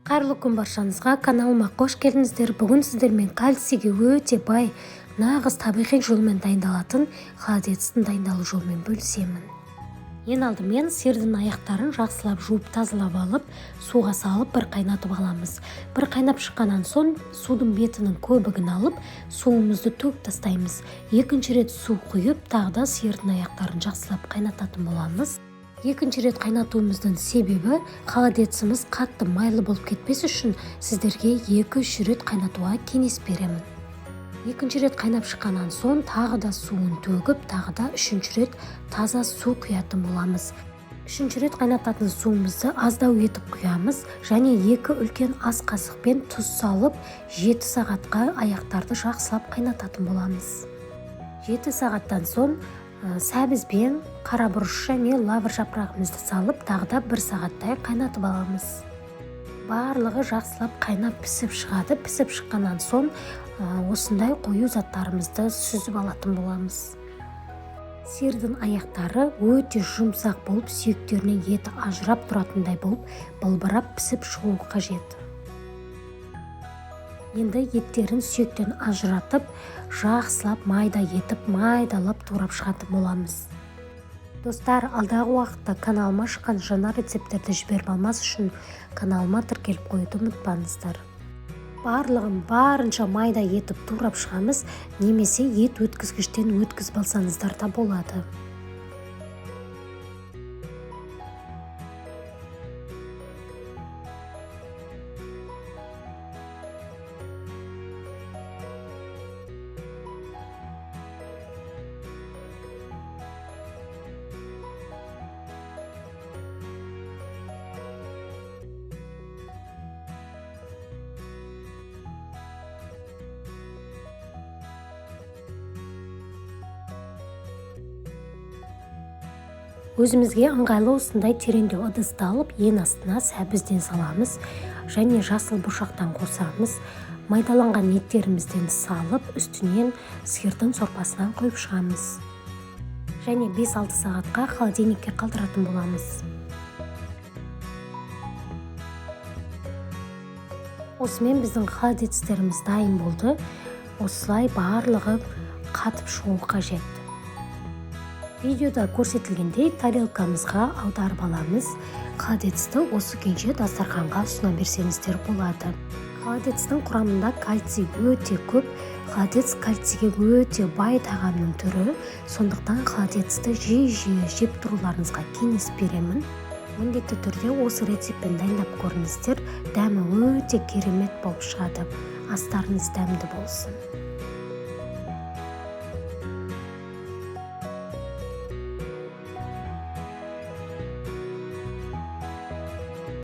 Қайырлы күн баршаңызға, каналыма қош келдіңіздер. Бүгін сіздермен кальцийге өте бай, нағыз табиғи жолмен дайындалатын холодецтің дайындалу жолымен бөлісемін. Ең алдымен сиырдың аяқтарын жақсылап жуып тазалап алып, суға салып бір қайнатып аламыз. Бір қайнап шыққаннан соң судың бетінің көбігін алып, суымызды төгіп тастаймыз. Екінші рет су құйып, тағы да сиырдың аяқтарын жақсылап қайнататын боламыз. Екінші рет қайнатуымыздың себебі холодеціміз қатты майлы болып кетпес үшін сіздерге 2-3 рет қайнатуға кеңес беремін. Екінші рет қайнап шыққаннан соң тағы да суын төгіп, тағы да үшінші рет таза су құятын боламыз. Үшінші рет қайнататын суымызды аздау етіп құямыз және 2 үлкен ас қасықпен тұз салып, 7 сағатқа аяқтарды жақсылап қайнататын боламыз. 7 сағаттан соң сәбізбен қара бұрыш және лавр жапырағымызды салып, тағы да 1 сағаттай қайнатып аламыз. Барлығы жақсылап қайнап пісіп шығады. Пісіп шыққаннан соң осындай қою заттарымызды сүзіп алатын боламыз. Сиырдың аяқтары өте жұмсақ болып, сүйектерінен еті ажырап тұратындай болып, былбырап пісіп шығуы қажет. Енді еттерін сүйектен ажыратып, жақсылап майда етіп, майдалап турап шығатын боламыз. Достар, алдағы уақытта каналыма шыққан жаңа рецепттерді жіберіп алмас үшін каналыма тіркеліп қоюды ұмытпаңыздар. Барлығын барынша майда етіп турап шығамыз, немесе ет өткізгіштен өткізіп алсаңыздар да болады. Өзімізге ыңғайлы осындай тереңдеу ыдысты алып, ең астына сәбізден саламыз және жасыл бұршақтан қосамыз. Майдаланған еттерімізден салып, үстінен сиырдың сорпасынан құйып шығамыз. Және 5-6 сағатқа холодильникке қалдыратын боламыз. Осымен біздің холодецтеріміз дайын болды. Осылай барлығы қатып шығуы қажет. Видеода көрсетілгендей тарелкамызға аударып аламыз. Холодецті осы күйінше дастарханға ұсына берсеңіздер болады. Холодецтің құрамында кальций өте көп. Холодец кальцийге өте бай тағамның түрі. Сондықтан холодецті жиі-жиі жеп тұруларыңызға кеңес беремін. Міндетті түрде осы рецептпен дайындап көріңіздер. Дәмі өте керемет болып шығады. Астарыңыз дәмді болсын.